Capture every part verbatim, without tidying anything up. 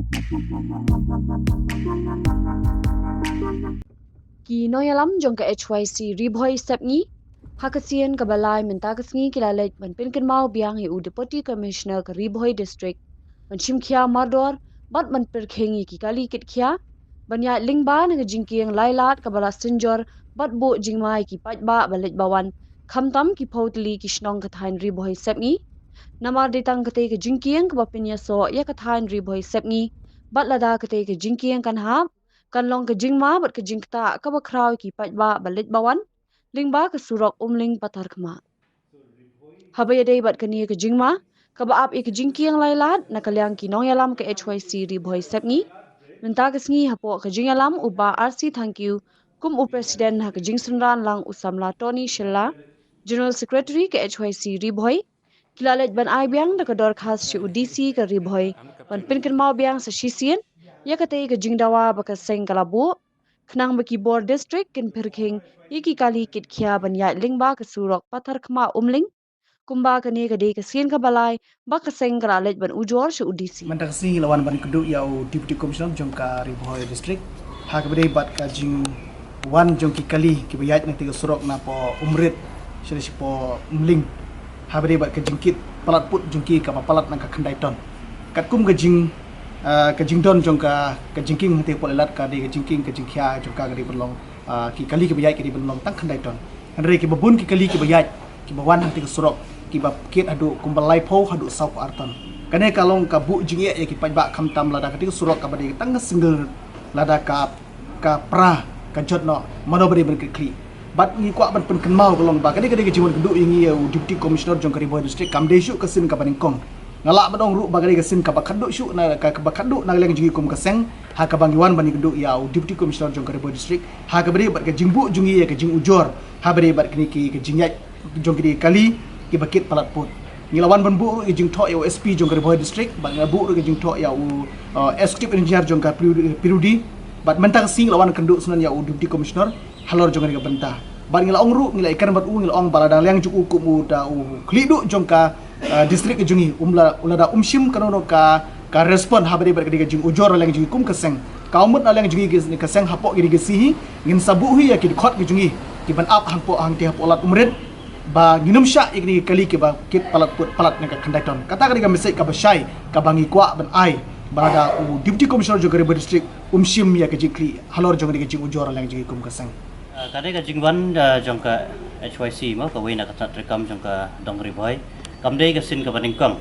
Ki nongïalam jong ka H Y C Ri Bhoi Sepngi, ha ka sien kaba lai mynta ka sngi ki la leit ban pynkynmaw biang ïa u Deputy Commissioner ka Ri Bhoi District ban shim khia mardor bad ban pyrkhing ïa ki kali kit khia ban ïaid lyngba na ka jingkieng lai lad kaba la synjor bad buh jingma ïa ki paidbah ba leit ba wan, khamtam ki phew tylli ki shnong ka thaiñ Ri Bhoi Sepngi. Namar dei tang katei ka jingkieng kaba pynïasoh ïa ka thaiñ Ri Bhoi Sepngi, bad lada katei ka jingkieng kan hap, kan long ka jingma bad ka jingktah kaba khraw ïa ki paidbah ba leit ba wan lyngba ka surok Umling Patharkhmah. Haba ïadei bad kane ka jingma kaba ap ïa ka jingkieng lai lad, na ka liang ki nongïalam ka H Y C Ri Bhoi Sepngi, mynta ka sngi hapoh ka jingïalam u Bah R C Thangkhiew kum u President, ha ka jingsynran lang u samla Tony Shylla, General Secretary ka H Y C Ri Bhoi, ki la leit ban ai biang da ka dorkhas sha u D C ka Ri Bhoi ban pynkynmaw biang sa shisien ïa katei ka jingdawa ba ka seng ka la buh, khnang ba ki bor district kin pyrkhing ïa ki kali kit khia ban ïaid lyngba ka surok Patharkhmah Umling, kumba kane ka dei ka sien kaba lai ba ka seng ka la leit ban ujor sha u D C. Mynta ka sngi la wan ban kynduh ïa u Deputy Commissioner jong ka Ri Bhoi District ha kaba dei bad ka jingwan jong ki kali kiba ïaid na katei ka surok napoh Umrit sha, shapoh Umling, ha kaba dei bad ka jingkit palat put jong ki kaba palat na ka khyndai ton. Katkum ka jing, ah, ka jingdon jong ka, ka jingkieng hangtei hapoh Laitlad ka dei ka jingkieng, ka jingkhia jong ka ka dei ban long, ah, ki kali kiba ïaid ka dei ban long tang khyndai ton. Hynrei kiba bun ki kali kiba ïaid, kiba wan hangtei ka surok, kiba kit haduh kumba laiphew haduh sawphew ar ton. Kane ka long ka buh jingeh ïa ki paidbah, khamtam lada katei ka surok kaba dei tang ka single, lada ka, ka pra, ka jot noh, mano ba dei ban kit khlieh. Bad ngi kwah ban pynkynmaw ka long ba ka dei, ka dei ka jingwan kynduh ïa ngi ïa u Deputy Commissioner jong ka Ri Bhoi District kam dei shuh ka sien kaba nyngkong. Nga lah ban ong ruh ba ka dei ka sien kaba khatduh shuh na ka, kaba khatduh na ka liang jong ngi kum ka seng, ha kaba ngi wan ban ïakynduh ïa u Deputy Commissioner jong ka Ri Bhoi District ha kaba dei bad ka jingbuh jong ngi ïa ka jingujor ha kaba dei bad kine ki, ka jingïaid jong kine ki kali kiba kit palat put. Ngi la wan ban buh ruh ïa ka jingthoh ïa u S P jong ka Ri Bhoi District bad ngi la buh ruh ïa ka jingthoh ïa u, uh, Executive Engineer jong ka P W D, P W D. Bad mynta ka sngi ngi la wan kynduh sngewbha ïa u Deputy Commissioner halor jong kane ka bynta. Bad ngi la ong ruh, ngi la ïakren bad u, ngi la ong ba la dang liang jong u kum u da u khlieh duh jong ka, ah, district jong ngi, um la, u la da um shim kano kano ka, ka respond ha ba dei bad ka dei ka jingujor na liang jong ngi kum ka seng. Ka mut na liang jong ngi ka seng hapoh ka dei ka sngi hi ngin sa buh hi ïa ki dkhot ka jong ngi kiban ap hangpoh hangtei hapoh Lad Umrit ba ngin ym shah ïa kine ki kali kiba kit palat put palat na ka khyndai ton. Kata ka dei ka message kaba shai kaba ngi kwah ban ai ba la da u Deputy Commissioner jong ka Ri Bhoi District um shim ïa ka jingkhlieh halor jong ka dei ka jingujor na liang jong ngi kum ka seng. Ah, ka dei ka jingwan, ah, jong ka H Y C mo, kawei na ka tnat treikam jong ka dong Ri Bhoi. Kam dei ka sien kaba nyngkong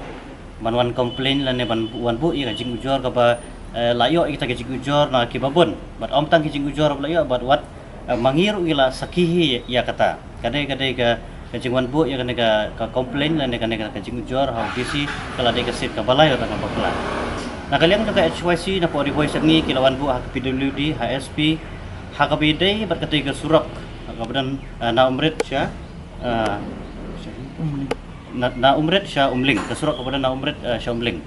ban wan complain lane ban wan buh ïa ka jingujor kaba, eh, la ïoh ïa kita ka jingujor na kiba bun. Bad ym tang ki jingujor ba la ïoh bad wat, eh, ma ngi ruh ngi la sakhi hi ïa kata. Ka dei, ka dei ka, ka jingwan buh ïa kane ka, ka complain lane kane ka, ka jingujor ha u D C ka la dei ka sien kaba lai ïa kata kaba pla. Na ka liang jong ka H Y C napoh Ri Bhoi Sepngi ki la wan buh ha ka P W D, ha S P, ha kaba ïadei bad katei ka surok, ha kaba don, ah, na Umrit sha, ah, na, na Umrit sha Umling, ka surok kaba don na Umrit, ah, sha Umling.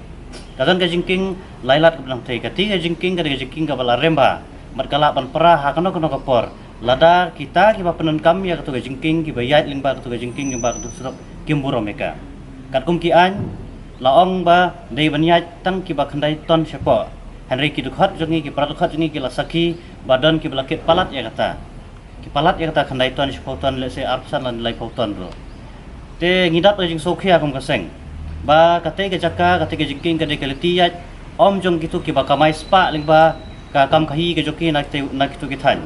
Ka don ka jingkieng lai lad kaba don hangtei, katei ka jingkieng ka dei ka jingkieng kaba la rem bha bad ka lah ban pra ha kano kano ka por lada kita kiba pyndonkam ïa kato ka jingkieng, kiba ïaid lyngba kato ka jingkieng, lyngba kato ka surok, kim burom ïa ka. Katkum ki aiñ la ong ba dei ban ïaid tang kiba khyndai ton shapoh. Hynrei ki dkhot jong ngi, ki para dkhot jong ngi ki la sakhi ba don kiba la kit palat ïa kata. Ki palat ïa kata khyndai ton, shiphew ton, lehse arphew san lane laiphew ton ruh. Te ngi dap ka jingsngewkhia kum ka seng ba katei ka jaka, katei ka jingkieng ka dei ka lynti ïaid ym jong kito kiba kamai spah lyngba ka kam khaïi ka jong ki na kitei, na kito ki thaiñ.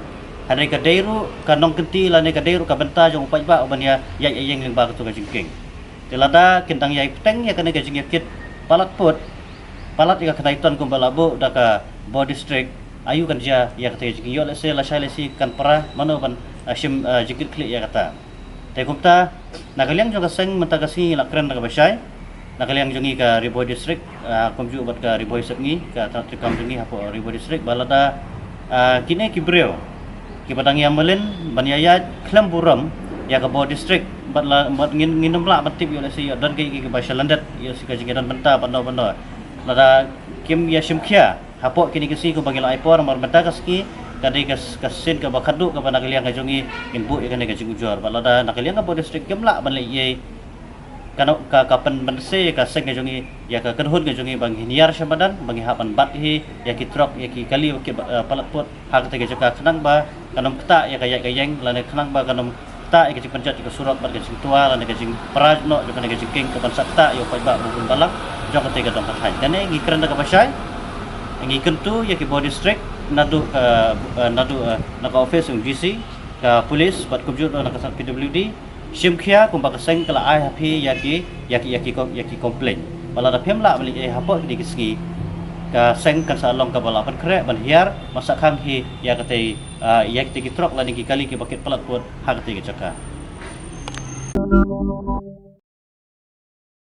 Hynrei ka dei ruh ka nongkynti lane ka dei ruh ka bynta jong u paidbah uban ïa ïaid ïa ïeng lyngba kato ka jingkieng. Te lada kin dang ïai bteng ïa kane ka jingïakit palat put, palat ïa ka khyndai ton kumba la buh da ka Bhoi District, aïu kan jia ïa katei ka jingkieng? Ïoh lehse lashai lashai kan pra, mano ban, ah, shim, ah, jingkit khlieh ïa kata. Te kumta na ka liang jong ka seng mynta ka sngi la kren da kaba shai. Na ka liang jong ngi ka Ri Bhoi District, ah, kumjuh bad ka Ri Bhoi Sepngi, ka tnat treikam jong ngi hapoh Ri Bhoi District, ba lada, ah, kine ki briew kiba dang ïa mlien ban ïa ïaid khlem burom ïa ka Bhoi District, bad la, bad ngin, ngin ym lah ban tip, ïoh lehse ïa don ki, ki, kiba sha lyndet ïa shi ka jingïadon bynta bad no bad no. Lada kim ïa shim khia hapoh kine ki sngi kumba ngi la ai por, namar mynta ka sngi ka dei ka, ka sien kaba khatduh kaba na ka liang ka jong ngi ngin buh ïa kane ka jingujor. Bad lada na ka liang ka Bhoi District kim lah ban leh ei ei, ka no-, ka, ka pynbynse ïa ka seng ka jong ngi, ïa ka kynhun ka jong ngi ba ngin hiar sha madan, ba ngi hap ban bat hi ïa ki trok, ïa ki kali ba ki ba, eh, palat put ha kata ka jaka khnang ba kan ym ktah ïa ka ïaid ka ïeng, lane khnang ba kan ym ktah ïa ka jingpynjot ïa ka surok bad ka jingtwa lane ka jingpra noh jong kane ka jingkieng kaban sa ktah ïa u paidbah ba bun balang jong kata ka dong ka thaiñ. Kane ngi kren da kaba shai, ngi kyntu ïa ki bor district naduh ka, eh, naduh, eh, na ka office jong G C, ka police bad kumjuh na ka P W D, shim khia kumba ka seng ka la ai ha phi ïa ki, ïa ki, ïa ki com-, ïa ki complaint. Ba lada phim lah ban leit ei hapoh kine ki sngi, ka seng kan sa long kaba la pynkhreh ban hiar, ban sa khang hi ïa katei, ah, ïa kitei ki trok lane ki kali kiba kit palat put ha katei ka jaka.